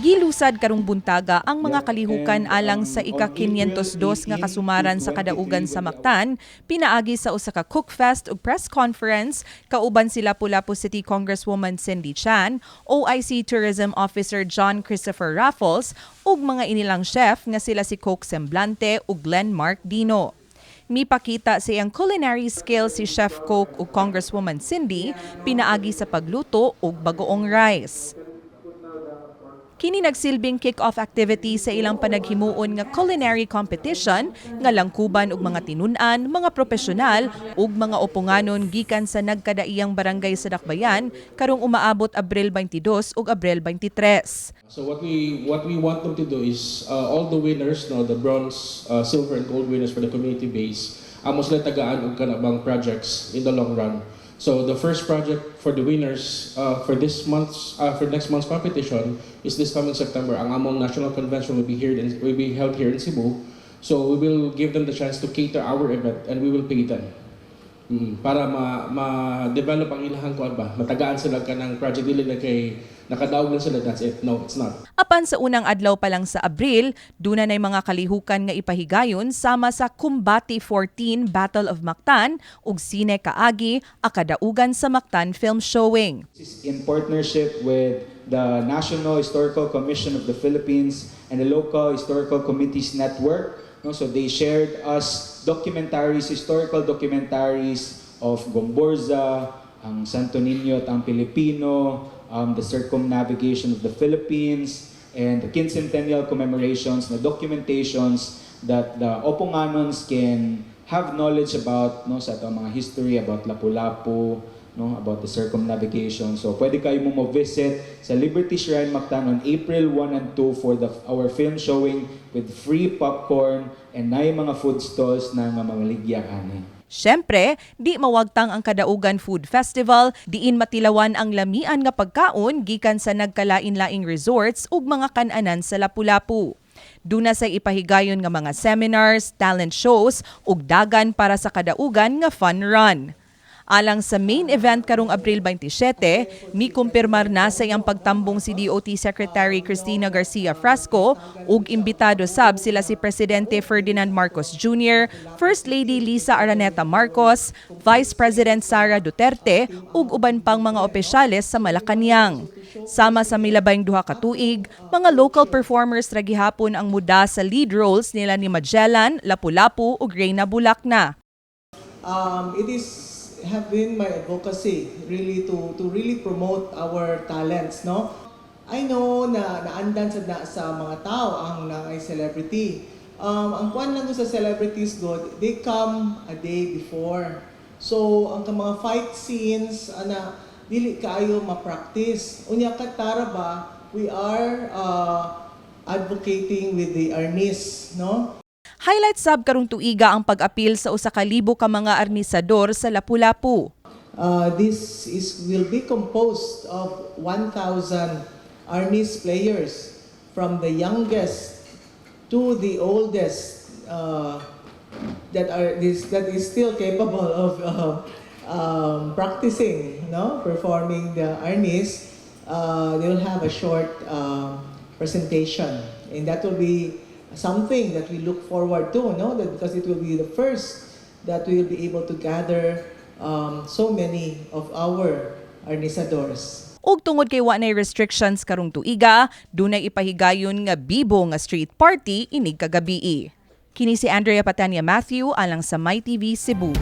Gilusad karong buntaga ang mga kalihukan alang sa ika-502 nga kasumaran sa kadaugan sa Mactan, pinaagi sa usa ka cookfest ug press conference kauban si Lapu-Lapu City Congresswoman Cindy Chan, OIC Tourism Officer John Christopher Raffles ug mga inilang chef nga sila si Coke Semblante ug Glenn Mark Dino. Mipakita sa iyang culinary skills si Chef Coke ug Congresswoman Cindy pinaagi sa pagluto og bagoong rice. Kini nagsilbing kick-off activity sa ilang panaghimuon nga culinary competition nga langkuban og mga tinun-an, mga propesyonal ug mga oponganon gikan sa nagkadaiyang barangay sa Dakbayan karong umaabot Abril 22 ug Abril 23. So what we want them to do is all the winners, no, the bronze, silver, and gold winners for the community base, amo sila tagaan og kanabang projects in the long run. So the first project for the winners for next month's competition is this coming September. Ang among national convention will be held here in Cebu. So we will give them the chance to cater our event and we will pay them. Para ma ma-develop ang ilahang kuan ba, matagaan sila kanang project, dili na kay nakadaog lang sila, that's it. No, it's not. Apan sa unang adlaw pa lang sa Abril, duna nay mga kalihukan nga ipahigayon sama sa Kumbati 14 Battle of Mactan ug Sine Kaagi a kadaugan sa Mactan film showing. This is in partnership with the National Historical Commission of the Philippines and the local Historical Committees Network. No, so they shared us documentaries, historical documentaries of Gomburza, ang Santo Niño at ang Pilipino, the circumnavigation of the Philippines, and the quincentennial commemorations, the documentations that the Oponganons can have knowledge about, no, sa atong mga history about Lapu-Lapu, no, about the circumnavigation. So pwede kayo mo mo-visit sa Liberty Shrine Mactan on April 1 and 2 for the our film showing with free popcorn and naay mga food stalls na nga mamaligya ani. Siyempre, di mawagtang ang Kadaugan Food Festival, diin matilawan ang lamian nga pagkaon gikan sa nagkalain-laing resorts ug mga kan-anan sa Lapu-Lapu. Duna say ipahigayon nga mga seminars, talent shows ug dagan para sa kadaugan nga fun run. Alang sa main event karong Abril 27, mikumpirmar na sa iyang pagtambong si DOT Secretary Cristina Garcia Frasco ug imbitado sab sila si Presidente Ferdinand Marcos Jr., First Lady Lisa Araneta Marcos, Vice President Sara Duterte ug uban pang mga opisyales sa Malacañang. Sama sa milabayng 2 ka tuig, mga local performers ra gihapon ang muda sa lead roles nila ni Magellan, Lapu-Lapu ug Reyna Bulakna. It is have been my advocacy really to really promote our talents, no? I know na naandan sa na, sa mga tao ang naay celebrity. Ang kuan lang ko sa celebrities god, they come a day before. So ang mga fight scenes ana dili kaayo ma-practice. Unya katara ba, we are advocating with the arnis, no? Highlight sab karong tuiga ang pag-apil sa 1,000 ka mga arnisador sa Lapu-Lapu. This is will be composed of 1,000 Arnis players from the youngest to the oldest that is still capable of practicing, no, performing the Arnis. They will have a short presentation, and that will be something that we look forward to, no, that because it will be the first that we will be able to gather so many of our Arnisadors. Ug tungod kay wa nay restrictions karong tuiga, dunay ipahigayon nga bibo nga street party inig kagabii. Kini si Andrea Patania Matthew alang sa MyTV Cebu.